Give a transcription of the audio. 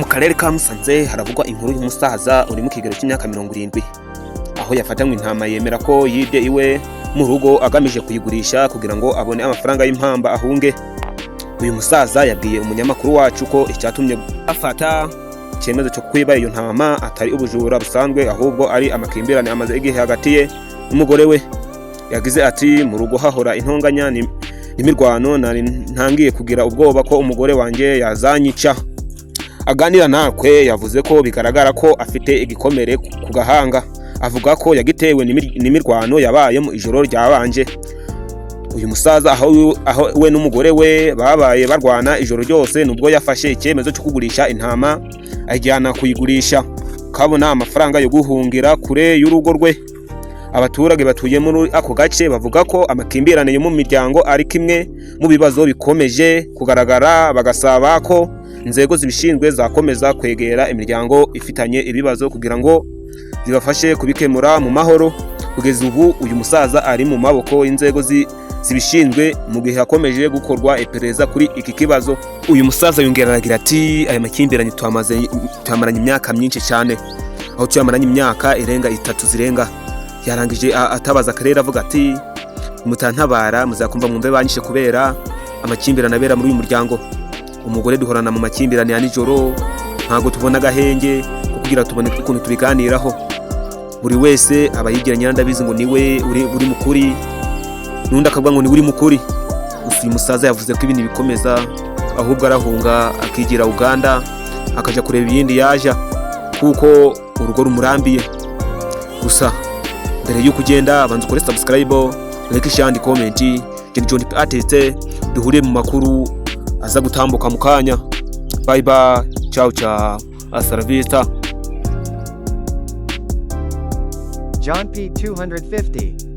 Mu karere ka Musanze haravugwa inkuru y'umusaza uri mu kigero cy'imyaka 70, aho yafatanywe intama yemera ko yibye iwe mu rugo agamije kuyigurisha kugira ngo abone amafaranga y'impamba ahunge. Uyu musaza yabwiye umunyamakuru wacu ko icyatumye afata icyemezo cyo kwiba iyo ntama atari ubujura busanzwe, ahubwo ari amakimbirane amaze igihe hagati ye n'umugore we. Yagize ati: "Mu rugo hahora intonganya n'imirwano, nari ntangiye kugira ubwoba ko umugore wanjye yazanyica." Aganira natwe yavuze ko bigaragara ko afite igikomere ku gahanga. Avuga ko yagitewe n'imirwano yabaye mu ijoro ryabanje. Uyu musaza aho we n'umugore we babaye barwana ijoro ryose, nubwo yafashe icyemezo cyo kugurisha intama ayijyana kuyigurisha kabona amafaranga yo guhungira kure y'urugo rwe. Abaturage batuye muri ako gace bavuga ko amakimbirane yo mu miryango ari kimwe mu bibazo bikomeje kugaragara, bagasaba ko inzego zibishinzwe zakomeza kwegera imiryango ifitanye ibibazo kugira ngo zibafashe kubikemura mu mahoro. Kugeza ubu uyu musaza ari mu maboko y'inzego zibishinzwe mu gihe hakomeje gukorwa iperereza kuri iki kibazo. Uyu musaza yongera aragira ati: "Aya makimbirane tuyamaranye imyaka myinshi cyane, aho tuyamaranye imyaka irenga 3 zirenga." Yarangije atabaza akarere avuga ati: "Mutantabara muzakumva mwumve banyishe kubera amakimbirane abera muri uyu muryango. Umugore duhorana mu makimbirane ya nijoro, ntabwo tubona agahenge ko kugira tubone ukuntu tubiganiraho. Buri wese aba yigira nyirandabizi ngo niwe uri mukuri, n'undi akavuga ngo niwe uri mukuri." Gusa uyu musaza yavuze ko ibintu bikomeza ahubwo arahunga akigira Uganda, akajya kureba ibindi yaja kuko urugo rumurambiye. Gusa mbere y'uko ugenda, banza ukore subscribe, like, share and comment. John John Artist, duhuriye mu makuru aza gutambuka mu kanya. Bye bye, ciao ciao, hasta la vista. John P 250.